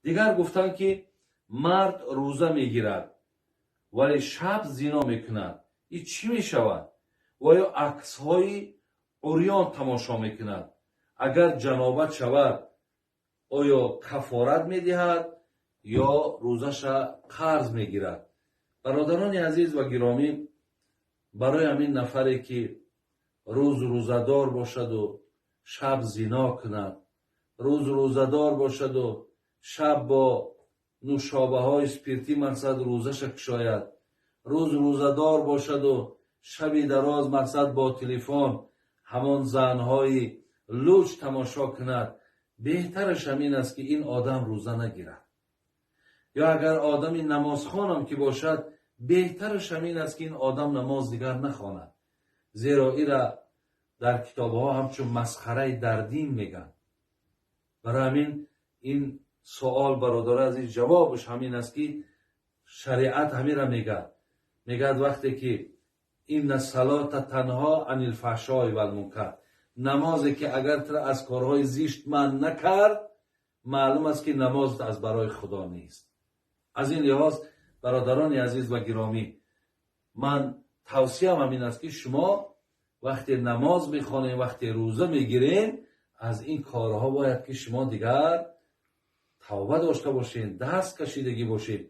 Дигар гуфтанд, ки мард рӯза мегирад, вале шаб зино мекунад, ин чӣ мешавад? Ва ё аксҳои урён тамошо мекунад, агар ҷанобат шавад, оё кафорат медиҳад ё рӯзаша қарз мегирад? Бародарони азиз ва гиромӣ, барои ҳамин нафаре, ки рӯз рӯзадор бошаду шаб зино кунад, рӯз рӯзадор бошаду шаб бо нӯшобаҳои спиртӣ, мақсад, рӯзаша кушояд, рӯз рӯзадор бошаду шаби дароз, мақсад, бо телефон ҳамон занҳои луч тамошо кунад, беҳтараш ҳамин аст, ки ин одам рӯза нагирад. Ё агар одами намозхонам ки бошад, беҳтараш ҳамин аст, ки ин одам намоз дигар нахонад, зеро ира дар китобҳо ҳамчун масхараи дар дин мегӯянд. Барои ҳамин ин суол, бародари азиз, ҷавобаш ҳамин аст, ки шариат ҳамира мегӯяд. Вақте ки إن الصلاة تنهى عن الفحشاء والمنكر, намозе ки агар тура аз корҳои зишт манъ накард, маълум аст, ки намоз аз барои Худо нест. Аз ин лиҳоз, бародарони азиз ва гиромӣ, ман тавсиям ҳамин аст, ки шумо вақте намоз мехонем, вақте рӯза мегирем, аз ин корҳо бояд ки шумо дигар тавба дошта бошед, даст кашидагӣ бошед,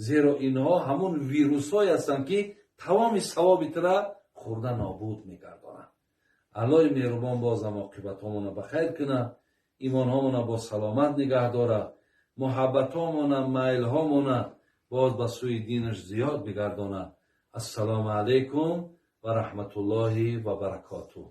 зеро инҳо ҳамун вирусҳое ҳастанд, ки тамоми савоби тура хӯрда нобуд мегардонанд. Аллоҳи меҳрубон бозам оқибатҳомона ба хайр кунад, имонҳомона бо саломат нигаҳ дорад, муҳаббатҳомона, майлҳомона боз ба сӯи динаш зиёд бигардонад. Ассалому алайкум ва раҳматуллоҳи ва баракотуҳ.